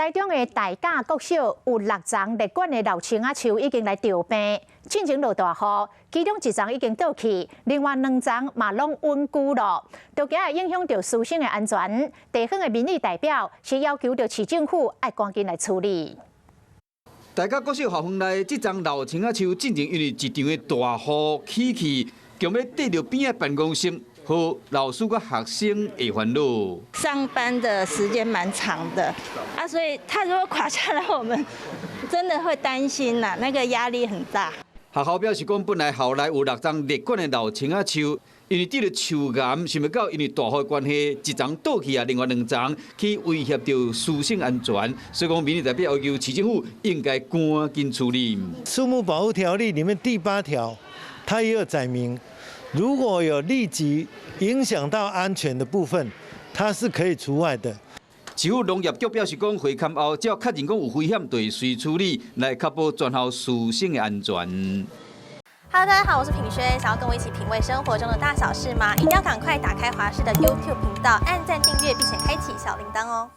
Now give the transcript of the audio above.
台中的大甲國小有六叢列管的老青仔樹已經來著病，進前落大雨，其中一叢已經倒去，另外兩叢嘛攏穩固咯，都驚會影響著師生的安全。地方的民意代表是要求著市政府愛趕緊來處理。大甲國小校園內這叢老青仔樹，進前因為一場的大雨起去，強欲綴著邊仔辦公室，予老師佮學生會煩惱。上班的時間蠻長的，啊，所以他如果垮下來，我們真的會擔心吶，那個壓力很大。學校表示講，本來校內有六叢列管的老青仔樹，因為得著樹癌，想袂到因為大雨的關係，一叢倒去啊，另外兩叢去威脅著師生安全，所以講民意代表要求市政府應該趕緊處理。樹木保護條例裡面第八條，它也有載明，如果有立即影響到安全的部分，它是可以除外的。市府農業局表示講，會勘後只要確認講有危險，就會隨處理，來確保全校師生的安全。 Hello，大家好，我是品軒，想要跟我一起品味生活中的大小事嗎？一定要趕快打開華視的 YouTube 頻道，按讚訂閱，並且開啟小鈴鐺哦。